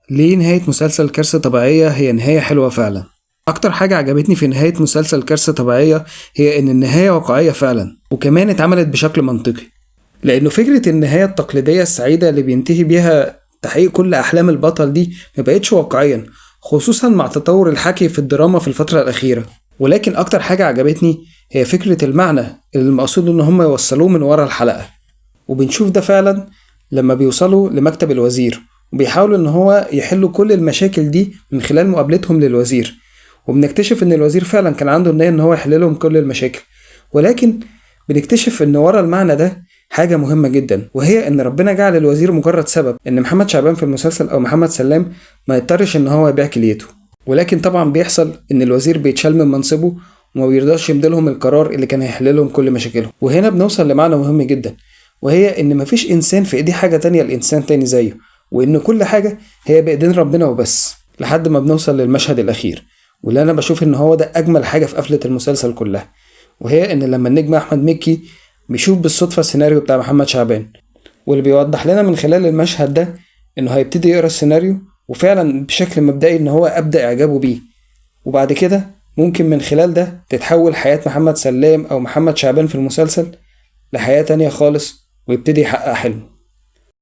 ليه نهاية مسلسل كارثة طبيعية هي نهاية حلوة فعلا؟ أكتر حاجة عجبتني في نهاية مسلسل كارثة طبيعية هي إن النهاية واقعية فعلا، وكمان اتعملت بشكل منطقي، لأنه فكرة النهاية التقليدية السعيدة اللي بينتهي بيها تحقيق كل أحلام البطل دي مبقتش واقعيا، خصوصا مع تطور الحكي في الدراما في الفترة الأخيرة. ولكن أكتر حاجة عجبتني هي فكرة المعنى اللي المقصود إن هم يوصلوه من ورا الحلقة، وبنشوف ده فعلا لما بيوصلوا لمكتب الوزير وبيحاولوا إن هو يحلوا كل المشاكل دي من خلال مقابلتهم للوزير، وبنكتشف إن الوزير فعلا كان عنده النية إن هو يحل لهم كل المشاكل. ولكن بنكتشف إن ورا المعنى ده حاجة مهمة جدا، وهي إن ربنا جعل الوزير مجرد سبب إن محمد شعبان في المسلسل أو محمد سلام ما يضطرش إن هو يبيع كليته. ولكن طبعا بيحصل إن الوزير بيتشال من منصبه وما بيرضاش يمضي لهم القرار اللي كان هيحل لهم كل مشاكلهم. وهنا بنوصل لمعنى مهم جدا، وهي إن مفيش إنسان في إيديه حاجة تانية لإنسان تاني زيه، وإن كل حاجة هي بإيدين ربنا وبس. لحد ما بنوصل للمشهد الأخير، واللي أنا بشوف إن هو ده أجمل حاجة في قفلة المسلسل كلها، وهي إن لما النجم أحمد مكي بيشوف بالصدفة السيناريو بتاع محمد شعبان، واللي بيوضح لنا من خلال المشهد ده إنه هيبتدي يقرأ السيناريو، وفعلا بشكل مبدئي إن هو أبدأ إعجابه بيه، وبعد كده ممكن من خلال ده تتحول حياة محمد سلام أو محمد شعبان في المسلسل لحياة تانية خالص، ويبتدي يحقق حلمه.